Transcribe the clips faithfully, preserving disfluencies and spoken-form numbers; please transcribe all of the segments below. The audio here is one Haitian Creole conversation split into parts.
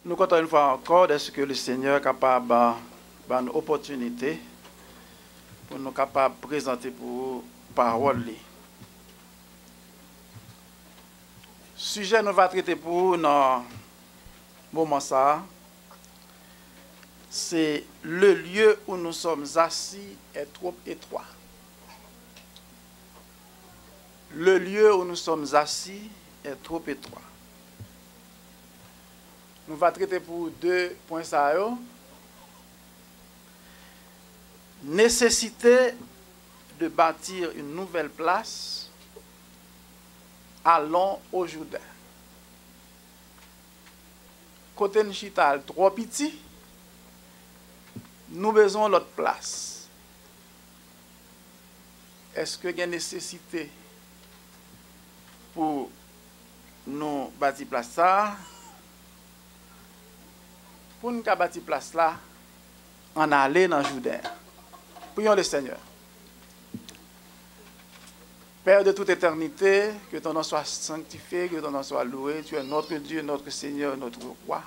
Nou kontan yon fwa ankò dèske le Senyè kapab, ah, ban nou opòtinite pou nou kapab prezante pou ou pawòl li. Sijè nou va trete pou ou nan moman sa a, se le lieu où nous sommes assis est trop étroit. Le lieu où nous sommes assis est trop étroit. Nou va trete pou de pwen sa yo. Nécessité de bâtir une nouvelle place. Allons au Jourdain. Kote n chita a twò piti. Nou bezwen yon lòt plas. Èske gen nesesite pou nou bati plas sa a? Pou n ka bati plas la, ann ale nan Jouden an. Prions le Seigneur. Père de toute éternité, que ton nom soit sanctifié, que ton nom soit loué. Tu es notre Dieu, notre Seigneur, notre roi.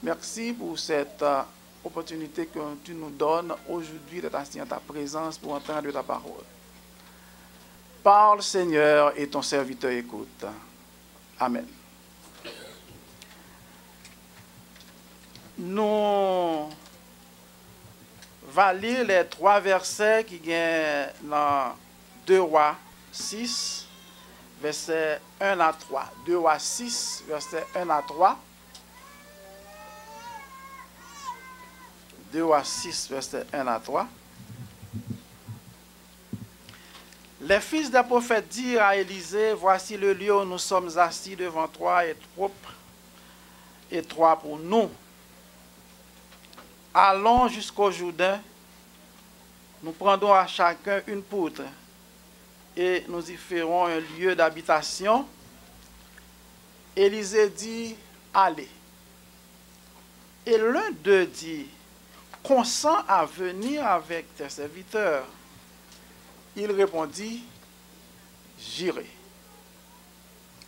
Merci pour cette, euh, opportunité que tu nous donnes aujourd'hui d'être assis en ta présence pour entendre ta parole. Parle, Seigneur, et ton serviteur écoute. Amen. Nou va li lè twa vèsè ki gen nan de Wa sis, vèsè en a twa. De Wa sis, vèsè en a twa. De Wa sis, vèsè en a twa. Les fils des prophètes dirent à Élisée, voici, le lieu où nous sommes assis devant toi est trop étroit pour nous. Allons jusqu'au Jourdain, nous prendrons à chacun une poutre et nous y ferons un lieu d'habitation. Élisée dit, allez. Et l'un d'eux dit, consens à venir avec tes serviteurs. Il répondit, j'irai.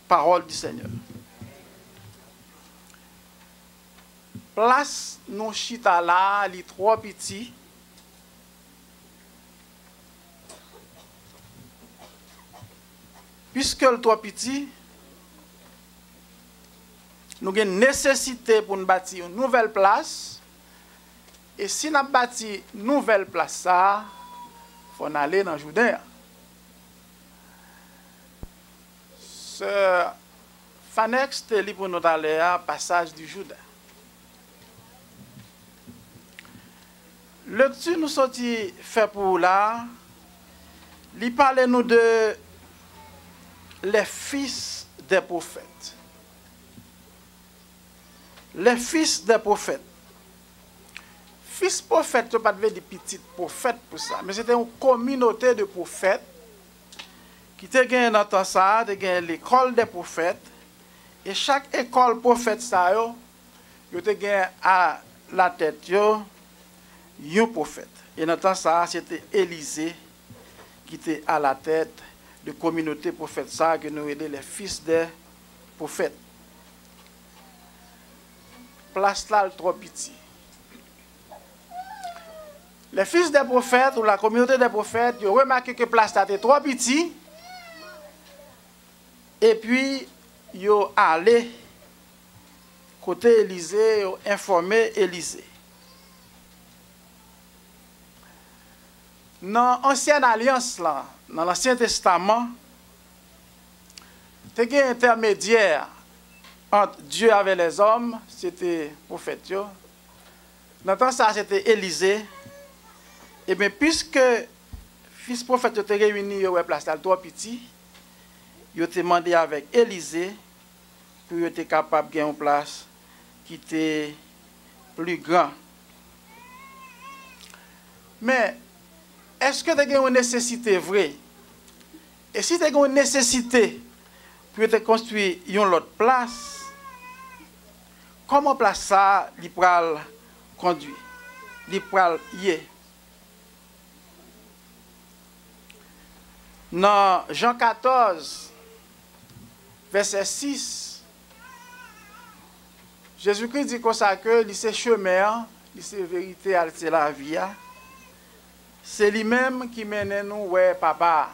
Parole du Seigneur. Plas nou chita la, li twò piti. Piske l twò piti, nou gen nesesite pou n bati yon nouvèl plas. E si n ap bati nouvèl plas sa a, fò n ale nan Jouden an. Sè Fanex te li pou nou talè a, pasaj di Jouden. Lekti nou soti fè pou ou la, li pale nou de les fils des prophètes. Les fils des prophètes. Fis pwofèt yo pa t vle di pitit pwofèt pou sa, men se te yon kominote de pwofèt ki te genyen nan tan sa a, te genyen lekòl dè pwofèt, e chak ekòl pwofèt sa yo, yo te genyen alatèt yo yon pwofèt. E nan tan sa a, se te Elize ki te alatèt de kominote pwofèt sa a ke nou rele les fils des prophètes. Plas la l twò piti. Les fils des prophètes ou la communauté des prophètes, yo remake ke plas la te twò piti, epi yo ale kote Elize, yo enfòme Elize. Nan Ansyèn Alyans lan, nan Lansyen Testaman, te gen entèmedyè ant Dye avè lèzòm, se te pwofèt yo. Nan tan sa a, se te Elize. Ebyen, piske fis pwofèt yo te reyini, yo wè plas la twò piti, yo te mande avèk Elize pou yo te kapab gen yon plas ki te pli gran. Men, èske te gen yon nesesite vre? E si te gen yon nesesite pou yo te konstwi yon lòt plas, kòman plas sa a li pral kondwi, li pral ye? Nan Jan katòz, vèsè sis, Jezikri di konsa ke li se chemen an, li se verite a, li se lavi a. Se li menm ki mennen nou wè Papa a,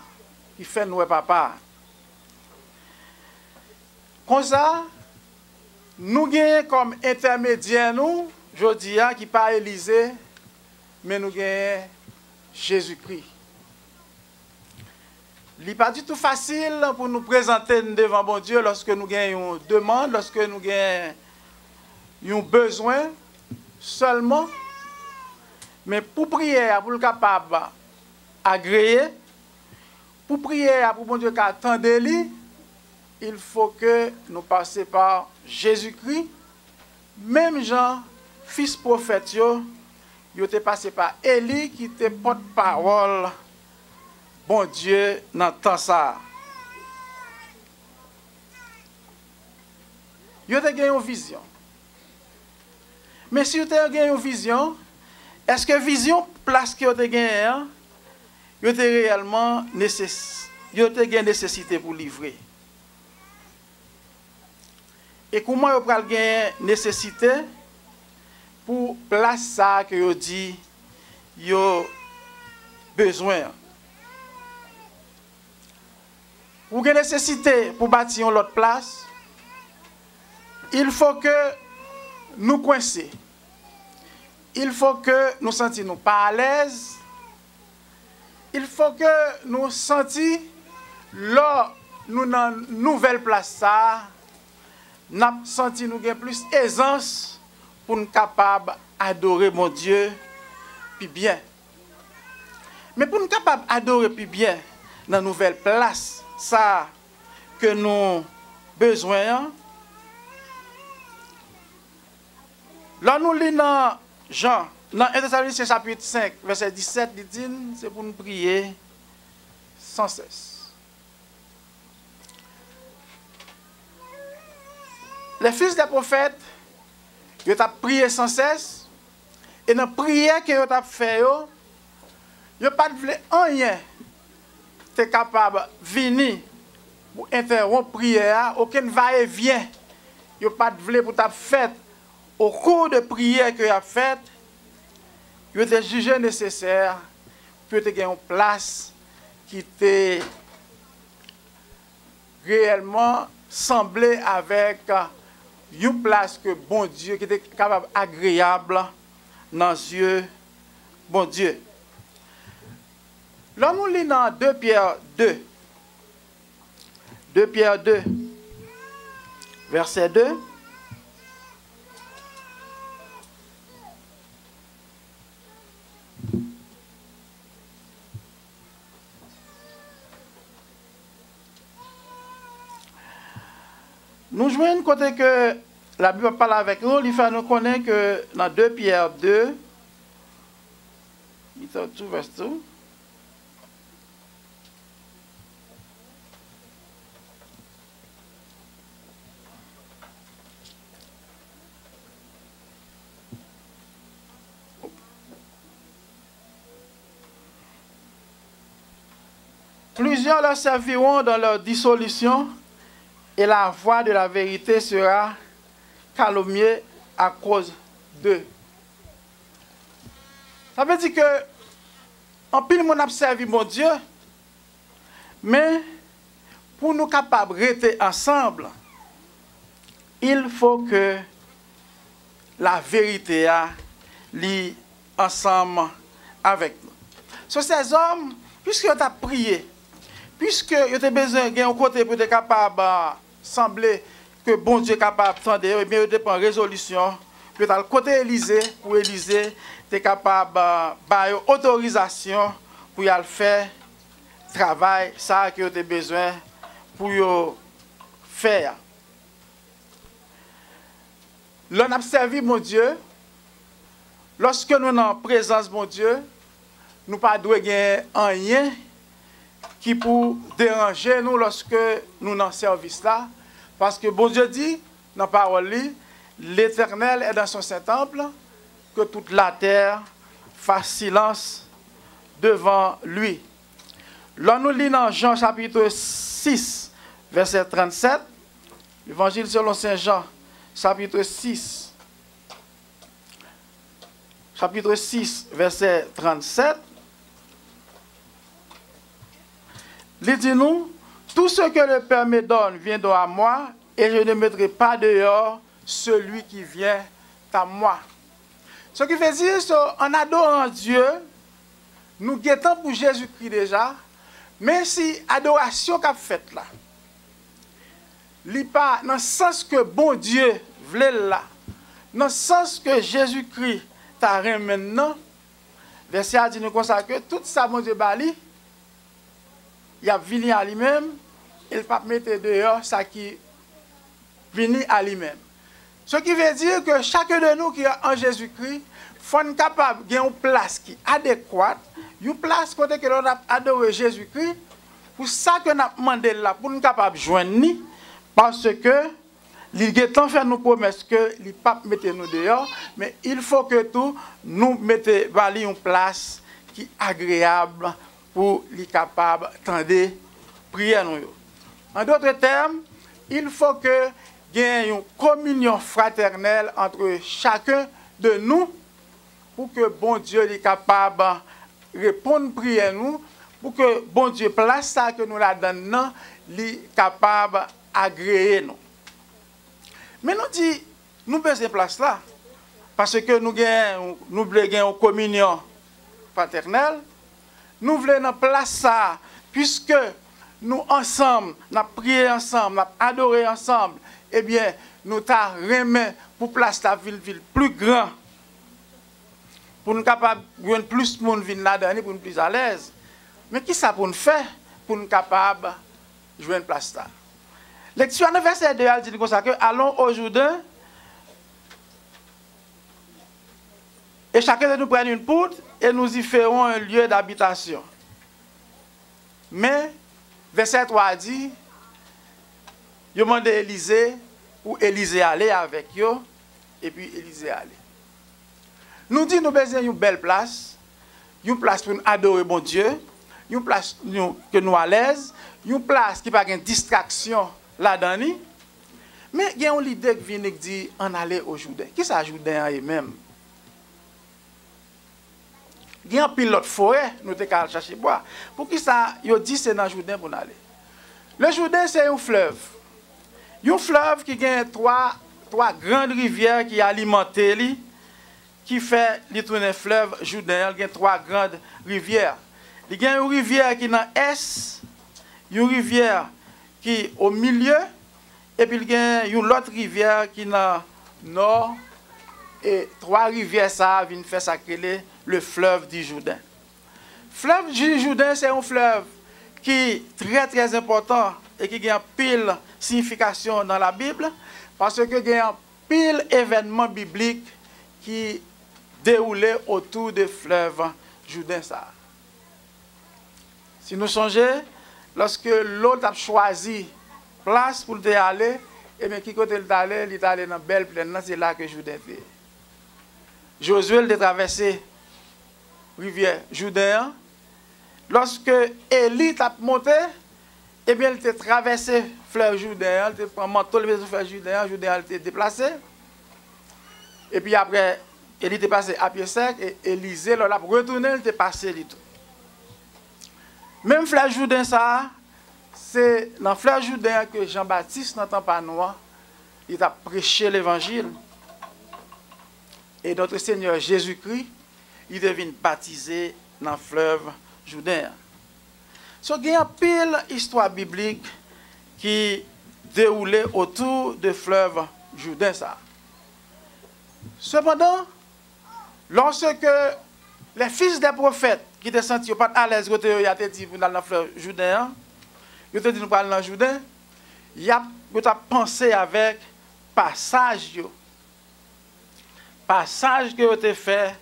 ki fè n wè Papa a. Konsa, nou genyen kòm entèmedyè nou, jodi a, ki pa Elize, men nou genyen Jezikri. Li pa ditou fasil pou nou prezante n devan Bondye lòske nou gen yon demann, lòske nou gen yon bezwen sèlman. Men pou priyè a, pou l kapab agreye, pou priyè a, pou Bondye ka tande li, il faut que nou pase pa Jezikri, menm jan fis pwofèt yo, yo te pase pa Eli ki te pòtpawòl Bondye nan tan sa a. Yo te gen yon vizyon. Men si yo te gen yon vizyon, èske vizyon plas ke yo te genyen an, yo te reyèlman neses-, yo te gen nesesite pou livre? E kouman yo pral gen nesesite pou plas sa a ke yo di yo bezwen an? Ou gen nesesite pou bati yon lòt plas, il faut que nou kwense. Il faut que nou santi nou pa alèz. Il faut que nou santi lò nou nan nouvèl plas sa a, n ap santi nou gen plis ezans pou n kapab adore Bondye pi byen. Men pou n kapab adore pi byen nan nouvèl plas sa a ke nou bezwen an, lè nou li nan Jan, nan en Tesalonisyen chapit senk, vèsè disèt, li di n se pou n priye san sès. Les fils des prophètes, yo t ap priye san sès, e nan priyè ke yo t ap fè yo, yo pa t vle anyen te kapab vini pou entèwonp priyè a, okenn vayevyen yo pa t vle pou t ap fèt au cours de priyè ke y ap fèt, yo te jije nesesè pou yo te gen yon plas ki te reyèlman sanble avèk yon plas ke Bondye, ki te kapab agreyab nan zye Bondye. Lè nou li nan de Pyè de, de Pyè de, vèsè de, nou jwenn kote ke Labib ap pale avèk nou, li fè nou konnen ke nan de Pyè de, li sot sou vès tou. Plusieurs leur serviront dans leur dissolution, et la voix de la vérité sera calomniée à cause d'eux. Sa vle di ke anpil moun ap sèvi Bondye, men pou nou kapab rete ansanm, il faut que la verite a li ansanm avèk nou. So, sèzòm, piske yo t ap priye, piske yo te bezwen gen yon kote pou yo te kapab, a, sanble ke Bondye kapab tande yo, ebyen, yo te pran rezolisyon pou yo t al kote Elize, pou Elize te kapab, a, ba yo otorizasyon pou y al fè travay sa a ke yo te bezwen pou yo fè a. Lè n ap sèvi Bondye, lòske nou nan prezans Bondye, nou pa dwe gen anyen ki pou deranje nou lòske nou nan sèvis la, paske Bondye di nan pawòl li, L'Éternel est dans son saint temple, que toute la terre fasse silence devant lui. Lè nou li nan Jan chapit sis, vèsè trannsèt, Levanjil selon Sen Jan, chapitre six, chapitre six, verset trente-sept, li di nou, tout ce que le Père me donne viendront à moi, et je ne mettrai pas dehors celui qui vient à moi. Ce qui veut dire, so, en adorant Dieu, nou gentan pou Jezikri deja, men si adorasyon k ap fèt la, li pa nan sans ke Bondye vle l la, nan sans ke Jezikri ta renmen n nan, vèsè a di nou konsa ke tout sa Bondye ba li, y ap vini a li menm, e l p ap mete deyò sa ki vini a li menm. Ce qui veut dire que chacun de nous qui est en Jésus-Christ, fò n kapab gen yon plas ki adekwat, yon plas kote ke lè n ap adore Jezikri, pou sa ke n ap mande l la, pou n kapab jwenn li, paske li gentan fè nou pwomès ke li p ap mete nou deyò, men il faut que tou nou mete ba li yon plas ki agreyab pou li kapab tande priyè nou yo. En d'autres termes, il faut que gen yon communion fraternelle entre chacun de nous pou ke Bondye li kapab reponn priyè nou, pou ke Bondye plas sa ke nou ladann nan, li kapab agreye nou. Men nou di, nou bezwen plas la, paske nou gen, nou vle gen yon kominyon fratènèl, nou vle nan plas sa, piske nou ansanm, n ap priye ansanm, n ap adore ansanm, ebyen, nou ta renmen pou plas la vin, vin pli gran, pou n kapab jwenn plis moun vin ladan li, pou n plis alèz. Men kisa pou n fè pou n kapab jwenn plas la? Lekti a nan vèsè de a, l di nou konsa ke, allons au Jourdain, et chacun de nous prenne une poutre, et nous y ferons un lieu d'habitation. Men, vèsè twa a di, yo mande Elize pou Elize ale avèk yo, epi Elize ale. Nou di nou bezwen yon bèl plas, yon plas pou n adore Bondye, yon plas nou, ke nou alèz, yon plas ki pa gen distraksyon ladan li. Men gen yon lide k vini k di, ann ale o Jouden. Kisa Jouden an ye menm? Gen anpil lòt forè nou te ka al chache bwa. Poukisa yo di se nan Jouden pou n ale? Le Jouden se yon flèv. Yon flèv ki gen twa, twa grann rivyè ki alimante li, ki fè li tounen flèv Jouden an. Li gen twa grann rivyè. Li gen yon rivyè ki nan ès, yon rivyè ki o milye, epi l gen yon lòt rivyè ki nan nò, e twa rivyè sa a vin fè sa k rele le fleuve du Jourdain. Flèv di Jouden se yon flèv ki trè, trè enpòtan e ki gen anpil siyifikasyon nan Labib, paske gen anpil evènman biblik ki dewoule otou de flèv Jouden sa a. Si nou sonje, lòske Lòt ap chwazi plas pou l te ale, ebyen, ki kote l t ale? Li t ale nan bèl plèn nan, se la ke Jouden te ye. Jozye, l te travèse rivyè Jouden an. Lòske Eli t ap monte, ebyen, li te travèse flèv Jouden an, li te pran manto l mete sou flèv Jouden an, Jouden an, li te deplase. Epi apre, Eli te pase a pye sèk, e Elize, lè l ap retounen, li te pase li tou. Menm flèv Jouden sa a, se nan flèv Jouden an ke Jan Batis, nan tan pa nou an, li t ap preche levanjil. E Notre Seigneur Jésus-Christ, li te vin batize nan flèv Jouden an. So, gen anpil istwa biblik ki dewoule otou de flèv Jouden sa a. Sepandan, lòske les fils des prophètes ki te santi yo pa t alèz kote yo ye a te di pou n al nan flèv Jouden an, yo te di nou pral nan Jouden, y ap, yo t ap panse avèk pasaj yo. Pasaj ke yo te fè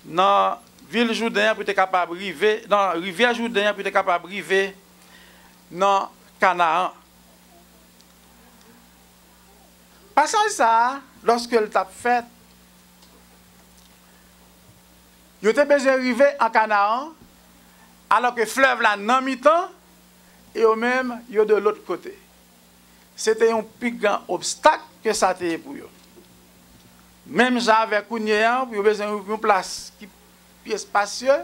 nan vil Jouden an pou te kapab rive, nan rivyè Jouden an pou te kapab rive nan Kanaan. Pasaj sa a, lòske l t ap fèt, yo te bezwen rive an Kanaan, alòske flèv la nan mitan, e yo menm, yo de lòt kote. Se te yon pi gran obstak ke sa te ye pou yo. Menm jan avèk kounye a, pou yo bezwen yon plas ki pi espasye,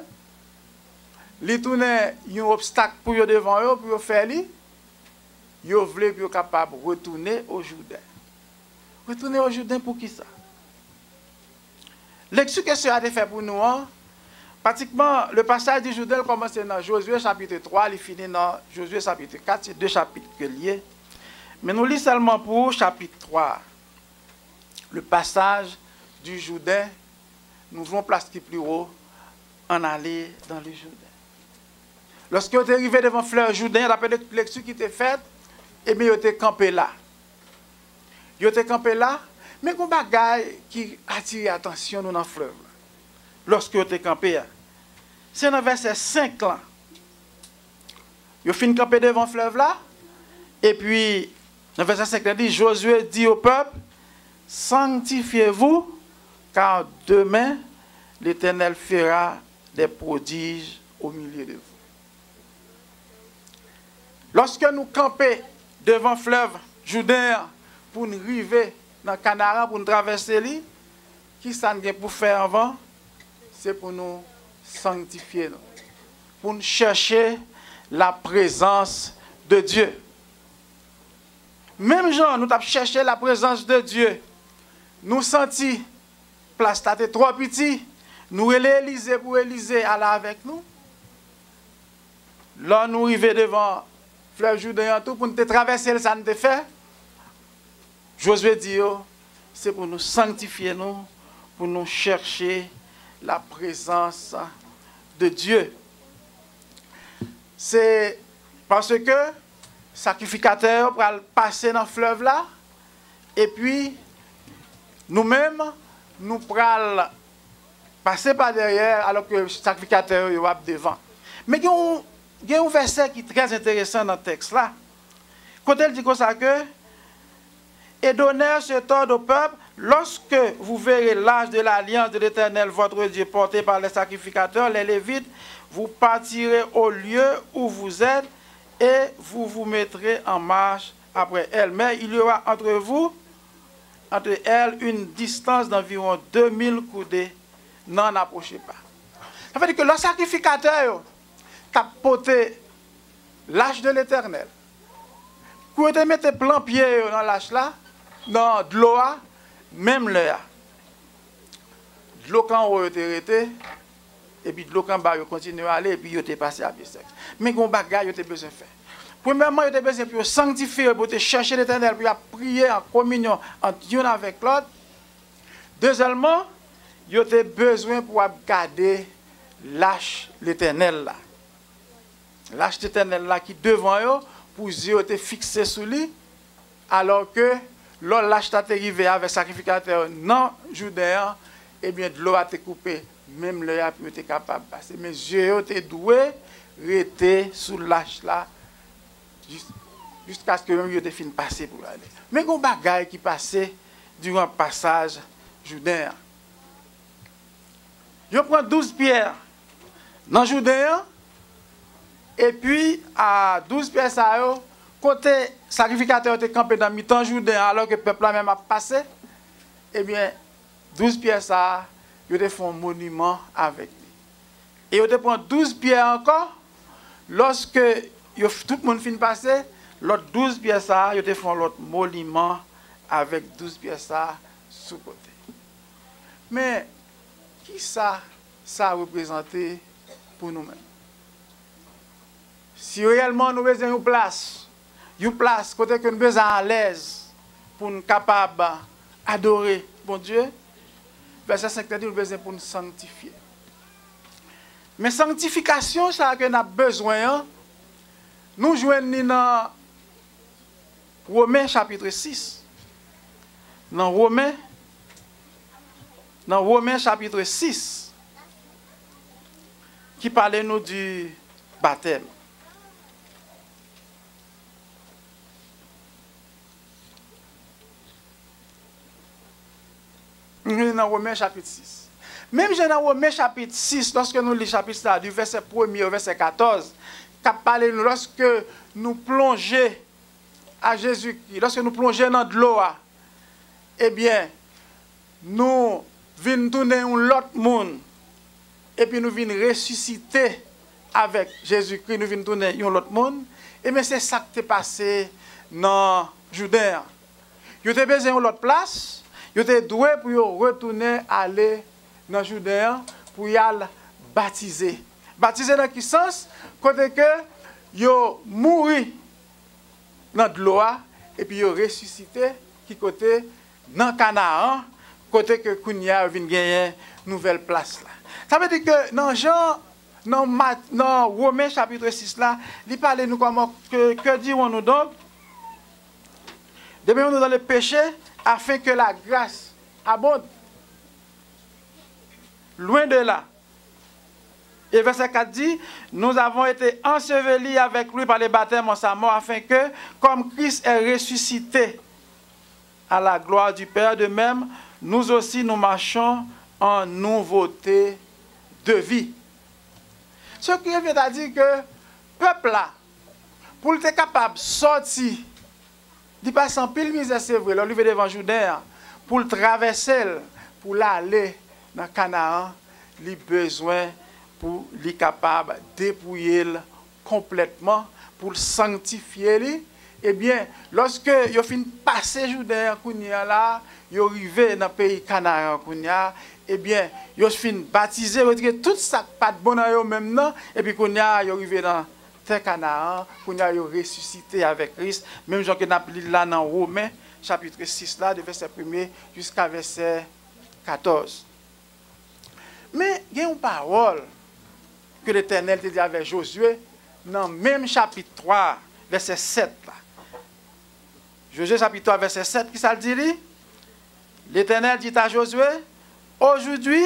li tounen yon obstak pou yo devan yo, pou yo fè li, yo vle pou yo kapab retounen o Jouden. Retounen o Jouden pou ki sa? Lekti ke sè a te fè pou nou an, pratikman, le pasaj di Jouden, l kòmanse nan Jozye chapit twa, li fini nan Jozye chapit kat, se de chapit ke l ye. Men nou li sèlman pou chapit twa. Le passage du Jourdain, nou vle yon plas ki pli wo, en aller dans le Jourdain. Lòske yo te rive devan flèv Jouden, daprè lek-, lekti ki te fèt, ebyen, yo te kanpe la. Yo te kanpe la, men gen yon bagay ki atire atansyon nou nan flèv la. Lòske yo te kanpe a, se nan vèsè senk lan. Yo fin kanpe devan flèv la, epi nan vèsè senk la, li di, Josué dit au peuple, Sanctifiez-vous, car demain l'Éternel fera des prodiges au milieu de vous. Lòske nou kanpe devan flèv Jouden an pou n rive nan Kanaran, pou n travèse li, ki sa n gen pou fè anvan? Se pou nou sanktifye nou, pou n chèche la prezans de Dye. Menm jan nou t ap chèche la prezans de Dye, nou santi plas la te twò piti, nou rele Elize pou Elize ale avèk nou. Lè nou rive devan flèv Jouden an tou, pou n te travèse l, sa n te fè? Jozye di yo, se pou nou sanktifye nou, pou nou chèche la prezans de Dye. Se paske sakrifikatè yo pral pase nan flèv la, epi nou menm, nou pral pase pa dèyè, alòske sakrifikatè yo, yo ap devan. Men gen yon, gen yon vèsè ki trè enteresan nan tèks la, kote l di konsa ke, Et donnèrent cet ordre au peuple, lorsque vous verrez l'arche de l'alliance de l'Éternel votre Dieu portée par les sacrificateurs, les Lévites, vous partirez au lieu où vous êtes et vous vous mettrez en marche après elle. Mais il y aura entre vous, entre elle, une distance d'environ deux mille coudées. N'en approchez pas. Sa vle di ke lè sakrifikatè yo t ap pote lach de Letènèl, kou yo te mete plan pye yo nan lach la, nan dlo a, menm lè a, dlo k anwo yo te rete, epi dlo k anba yo kontinye ale, epi yo te pase a pye sèk. Men gen yon bagay yo te bezwen fè. Premyèman, yo te bezwen pou yo sanktifye yo, pou yo te chèche Letènèl, pou y ap priye an kominyon ant youn avèk lòt. Dezyèmman, yo te bezwen pou ap gade lach Letènèl la. Lach Letènèl la ki devan yo, pou zye yo te fikse sou li, alòske lè lach la te rive avèk sakrifikatè yo nan Jouden an, ebyen, dlo a te koupe menm lè a pou yo te kapab pase. Men zye yo te dwe rete sou lach la jis-, jiskaske menm yo te fin pase pou yo ale. Men gen yon bagay ki pase diran pasaj Jouden an. Yo pran douz pyè nan Jouden an, epi a douz pyè sa yo, kote sakrifikatè yo te kanpe nan mitan Jouden an, alòske pèp la menm ap pase, ebyen, douz pyè sa a, yo te fè yon moniman avèk li. E yo te pran douz pyè ankò, lòske yo, tout moun fin pase, lòt douz pyè sa a, yo te fè yon lòt moniman avèk douz pyè sa a sou kote. Men, kisa sa reprezante pou nou menm? Si reyèlman nou bezwen yon plas, yon plas kote ke nou bezwen alèz pou n kapab adore Bondye, vèsè senk la di nou bezwen pou n sanktifye. Men sanktifikasyon sa a ke n ap bezwen an, nou jwenn li nan Women chapit sis. Nan Women, nan Women chapit sis, ki pale nou di batèm. Nou li nan Women chapit sis. Menm jan nan Women chapit sis, lòske nou li chapit sa a, di vèsè premye o vèsè katòz, k ap pale nou lòske nou plonje a Jezikri, lòske nou plonje nan dlo a, ebyen, nou vin tounen yon lòt moun, epi nou vin resisite avèk Jezikri, nou vin tounen yon lòt moun, ebyen, se sa k te pase nan Jouden an. Yo te bezwen yon lòt plas, yo te dwe pou yo retounen ale nan Jouden an pou y al batize. Batize nan ki sans? Kote ke yo mouri nan dlo a, epi yo resisite, ki kote? Nan Kanaan, kote ke kounye a yo vin genyen nouvèl plas la. Sa vle di ke nan Jan, nan Mat, nan Women chapit sis la, li pale nou kòman ke, que dirons-nous donc? Demeurons-nous dans le péché, afin que la grâce abonde? Loin de là. Et verset quatre dit, nous avons été ensevelis avec lui par le baptême en sa mort, afin que, comme Christ est ressuscité à la gloire du Père, de même, nous aussi nous marchons en nouveauté de vie. Ce qui revient à dire que pèp la, pou l te kapab sòti, li pase anpil mizè, se vre, lè l rive devan Jouden an, pou l travèse l, pou l ale nan Kanaan, li bezwen pou li kapab depouye l konplètman, pou l sanktifye li. Ebyen, lòske yo fin pase Jouden an kounye a la, yo rive nan peyi Kanaan kounye a, ebyen, yo fin batize, yo retire tout sa k pa t bon nan yo menm nan, epi kounye a, yo rive nan tè Kanaan, kounye a yo resisite avèk Kris, menm jan ke n ap li l la nan Women, chapit sis la, de vèsè premye jiska vèsè katòz. Men, gen yon pawòl ke Letènèl te di avèk Jozye nan menm chapit twa, vèsè sèt la. Jozye chapit twa, vèsè sèt, ki sa l di li? L'Éternel dit à Josué, aujourd'hui,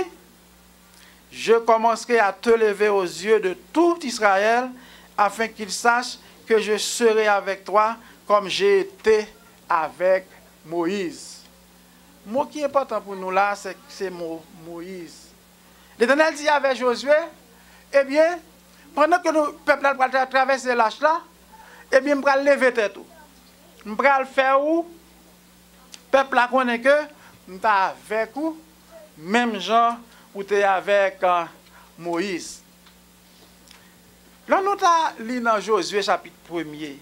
je commencerai à t'élever aux yeux de tout Israël, afin qu'ils sachent que je serai avec toi comme j'ai été avec Moïse. Mo ki enpòtan pou nou la, se, se mo Moyiz. Letènèl di avèk Jozye, ebyen, pandan ke nou, pèp la pral tra-, travèse lach la, ebyen, m pral leve tèt ou. M pral fè ou, pèp la konnen ke m t avèk ou, menm jan ou te avèk, ah, Moyiz. Lè nou ta li nan Jozye chapit premye,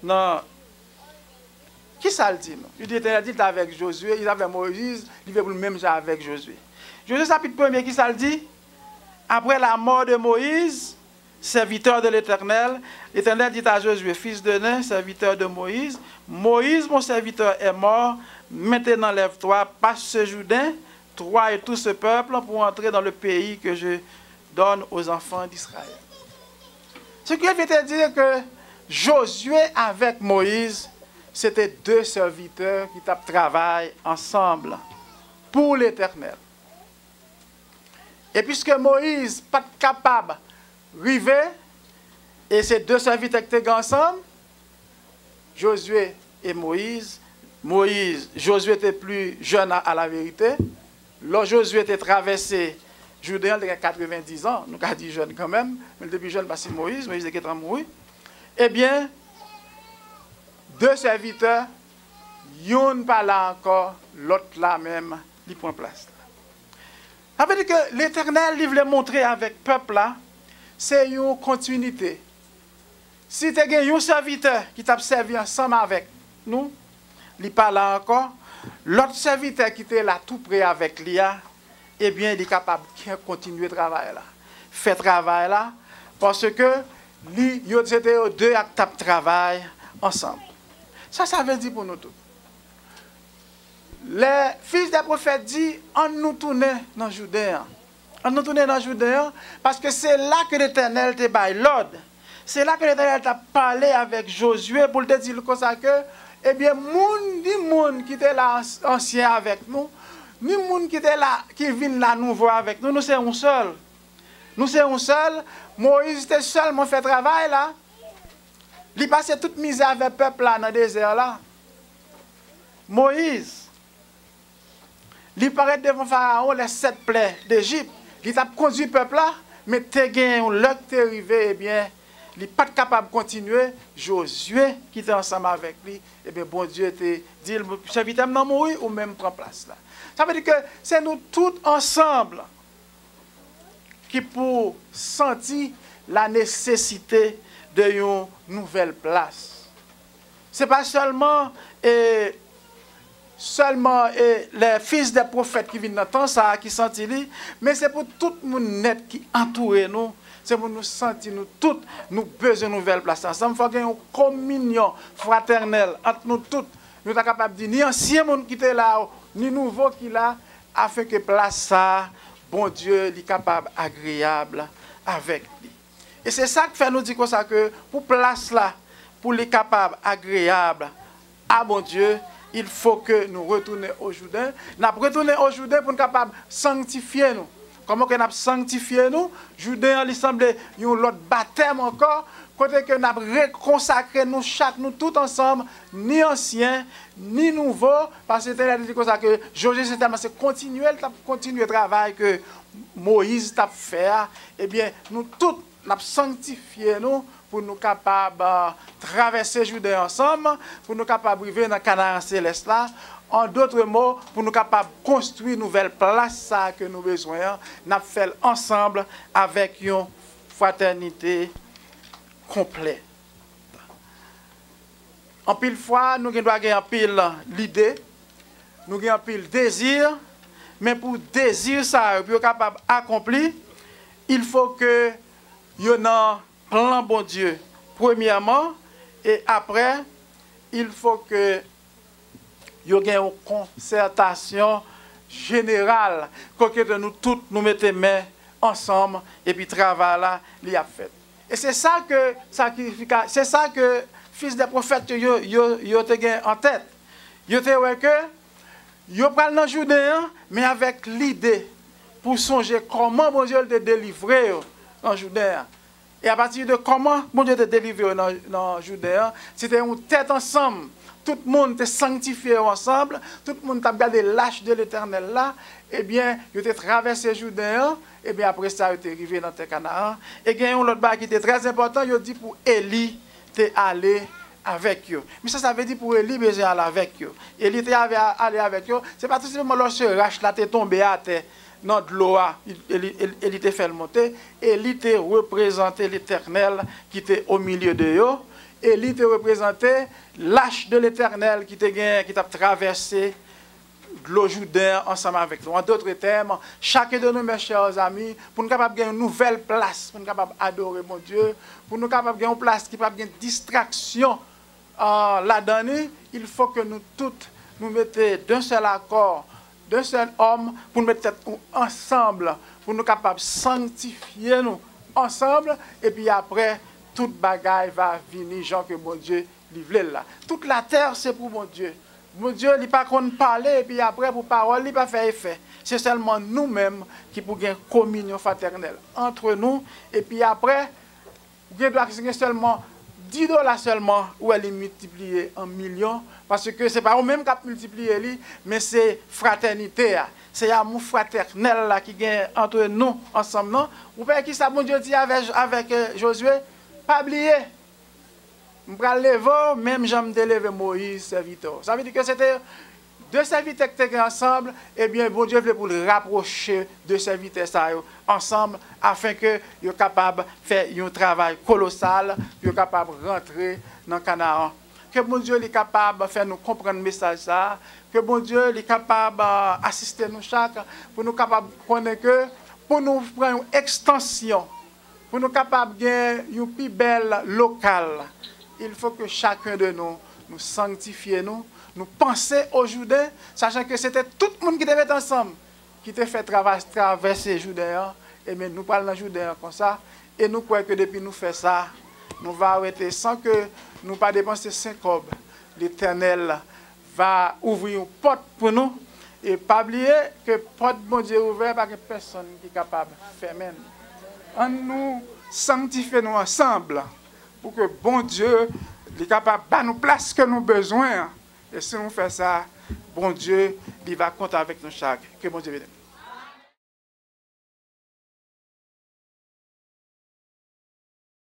nan, ki sa l di nou? Li di, Letènèl di, li t avèk Jozye, li t avèk Moyiz, li vle pou l menm jan avèk Jozye. Jozye chapit premye, ki sa l di? Après la mort de Moïse, serviteur de l'Éternel, l'Éternel dit à Josué, fils de Nun, serviteur de Moïse, Moïse, mon serviteur, est mort. Maintenant, lève-toi, passe ce Jourdain, toi et tout ce peuple, pour entrer dans le pays que je donne aux enfants d'Israël. Ce qui veut dire que Josué avec Moïse, c'était deux serviteurs qui t ap travay ansanm pou Letènèl. E piske Moyiz pa t kapab rive, e se de sèvitè ki te gen ansanm, Jozye e Moyiz. Moyiz, Jozye te pli jèn a, a la verite. Lò Jozye te travèse Jouden an, li te gen katrevendiz an, nou ka di jèn kanmenm, men li te pi jèn pase Moyiz, Moyiz te gentan mouri. Ebyen, de sèvitè, youn pa la ankò, lòt la menm, li pran plas la. Sa vle di ke Letènèl, li vle montre avèk pèp la, se yon kontinite. Si te gen yon sèvitè ki t ap sèvi ansanm avèk nou, li pa la ankò, lòt sèvitè ki te la tou pre avèk li a, ebyen, li kapab ke-, kontinye travay la, fè travay la, paske li, yo, se te yo de ak t ap travay ansanm. Sa, sa vle di pou nou tout. Les fils des prophètes di, ann nou tounen nan Jouden an. Ann nou tounen nan Jouden an, paske se la ke Letènèl te bay lòd. Se la ke Letènèl t ap pale avèk Jozye pou l te di l konsa ke, ebyen, moun, ni moun ki te la ans-, ansyen avèk nou, ni moun ki te la, ki vin la nouvo avèk nou, nou se yon sèl. Nou se yon sèl. Moyiz te sèlman fè travay la. Li pase tout mizè avèk pèp la nan dezè la. Moyiz, li parèt devan Farawon, les sept plaies d'Égypte. Li t ap kondui pèp la, men te gen yon lè ki te rive, ebyen, li pa t kapab kontinye, Jozye ki te ansanm avèk li, ebyen, Bondye te di l, "Sèvitè m nan mouri, ou menm pran plas la." Sa vle di ke se nou tout ansanm ki pou santi la nesesite de yon nouvèl plas. Se pa sèlman, e, sèlman, e, les fils des prophètes ki vin nan tan sa a ki santi li, men se pou tout moun nèt ki antoure nou, se pou nou santi nou tout, nou bezwen nouvèl plas la. Ansanm, fò gen yon kominyon fratènèl ant nou tout. Nou ta kapab di, ni ansyen moun ki te la, ni nouvo ki la, afenke plas sa a, Bondye, li kapab agreyab avèk li. E se sa k fè nou di konsa ke pou plas la, pou li kapab agreyab a Bondye, il faut que nous retournions au Jourdain. N ap retounen o Jouden pou n kapab sanktifye nou. Kòman ke n ap sanktifye nou? Jouden an, li sanble yon lòt batèm ankò, kote ke n ap rekonsakre nou chak, nou tout ansanm, ni ansyen, ni nouvo, paske Letènèl te di konsa ke Jozye se tèlman se kontinye, l t ap kontinye travay ke Moyiz t ap fè a, ebyen, nou tout, n ap sanktifye nou pou nou kapab, a, travèse Jouden ansanm, pou nou kapab rive nan Kanaran selès la. An dòt mo, pou nou kapab konstwi nouvèl plas sa a ke nou bezwen an, n ap fè l ansanm avèk yon fratènite konplè. Anpil fwa, nou gen dwa gen anpil lide, nou gen anpil dezi, men pou dezi sa yo, pou yo kapab akonpli, il faut que yo nan plan Bondye, premyèman, e aprè, il faut que yo gen yon konsètasyon jeneral, kote nou tout nou mete men ansanm, epi travay la, li ap fèt. E se sa ke sakrifika-, se sa ke fis de pwofèt yo, yo, yo te gen an tèt. Yo te wè ke yo pral nan Jouden an, men avèk lide pou sonje kòman Bondye te delivre yo nan Jouden an. E apati de kòman Bondye te delivre yo nan, nan Jouden an, se te yon tèt ansanm. Tout moun te sanktifye yo ansanm, tout moun t ap gade lach de Letènèl la, ebyen, yo te travèse Jouden an, ebyen, apre sa, yo te rive nan tè Kanaran. E gen yon lòt bagay ki te trè enpòtan, yo di pou Eli te ale avèk yo. Men sa sa vle di pou Eli bezwen ale avèk yo? Eli te ave-, ale avèk yo, se pa tou senpleman lòske rach la te tonbe atè nan dlo a, Eli, Eli, Eli te fè l monte, Eli te reprezante Letènèl ki te o milye de yo, Eli te reprezante lach de Letènèl ki te gen, ki t ap travèse dlo Jouden an ansanm avèk nou. An dòt tèm, chak de nou, mes chers amis, pou nou kapab gen yon nouvèl plas, pou nou kapab adore Bondye, pou nou kapab gen yon plas ki p ap gen distraksyon, a, ladan li, il faut que nou tout, nou mete d'un seul accord, d'un seul homme, pou nou mete tèt nou ansanm, pou nou kapab sanktifye nou ansanm, epi aprè, tout bagay va vini jan ke Bondye li vle l la. Tout latè se pou Bondye. Bondye, li pa konn pale, epi aprè, pou pawòl li pa fè efè. Se sèlman nou menm ki pou gen kominyon fratènèl antre nou, epi aprè, ou gen dwa gen sèlman dis dola sèlman, ou wè li miltipliye an milyon, paske se pa ou menm k ap miltipliye li, men se fratènite a, se amou fratènèl la ki gen antre nou ansanm nan. Ou wè kisa Bondye di avèk, avèk, e, Jozye? Pa bliye, m pral leve w menm jan m te leve Moyiz, sèvitè w. Sa vle di ke se te de sèvitè ki te gen ansanm, ebyen, Bondye vle pou l rapwoche de sèvitè sa yo ansanm, afenke yo kapab fè yon travay kolosal, pou yo kapab rantre nan Kanaran. Ke Bondye li kapab fè nou konprann mesaj sa a, ke Bondye li kapab, a, asiste nou chak, pou nou kapab konnen ke pou nou pran yon ekstansyon, pou nou kapab gen yon pi bèl lokal, il faut que chacun de nous, nou sanktifye nou, nou panse o Jouden, sachan ke se te tout moun ki te mete ansanm, ki te fè travay travèse Jouden an, ebyen, nou pral nan Jouden an konsa, e nou kwè ke depi nou fè sa, nou va rete san ke nou pa depanse senkòb. Letènèl va ouvri yon pòt pou nou. E pa bliye ke pòt Bondye ouvè, pa gen pèsonn ki kapab fèmen l. Ann nou sanktifye nou ansanm pou ke Bondye li kapab ba nou plas ke nou bezwen an. E si nou fè sa, Bondye li va kontan avèk nou chak. Ke Bondye beni nou.